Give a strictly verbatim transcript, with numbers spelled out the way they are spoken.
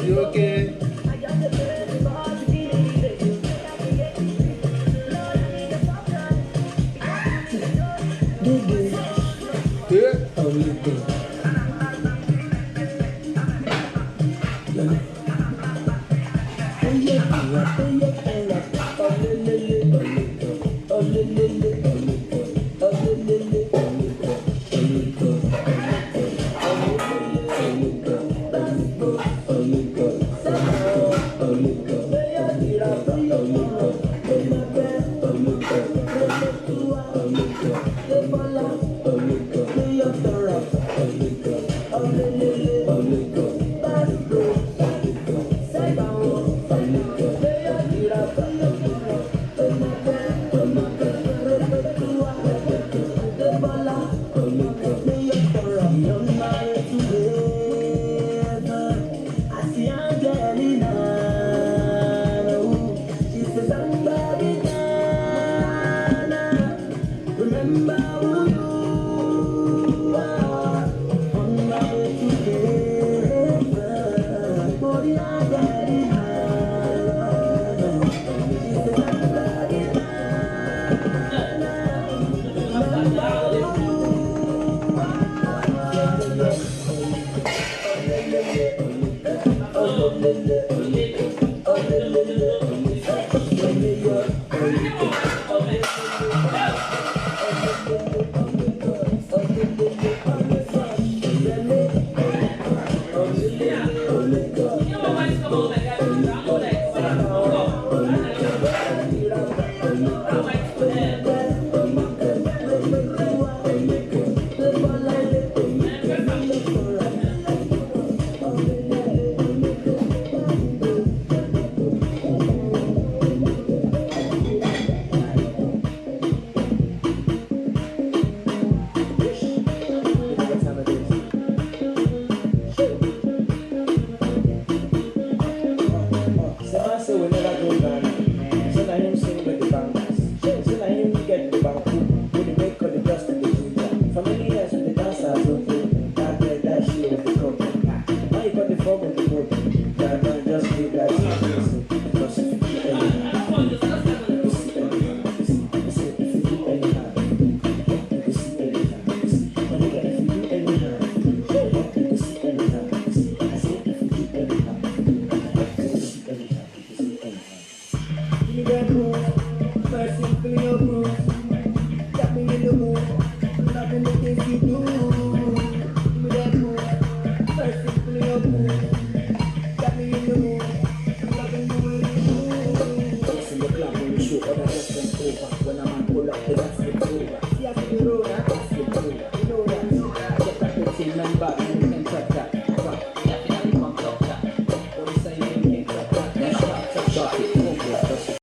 You okay? Baby. Yeah. Remember who you are. On my way to heaven. Body and body. Say man say we never go Ghana. Say na him sing with the bangers. Say na him get the banku. We dey make all the girls to the ginger. For many years we dey dance as okay. That girl that she was the problem. Why you got the form of the boat? That man just leave that shit. Because if you do anyhow, you go see anyhow. You go see anyhow. You go see anyhow. You go see anyhow. If you do anyhow, you go see anyhow. I say if you do anyhow, you go see anyhow. You go see anyhow. Give me that groove, first thing, feel your groove. Got me in the mood, loving the things you do. Give me that groove, first thing, feel your groove. Got me in the mood, loving the way you move. Dance in the club when you show other girls come over. When I'm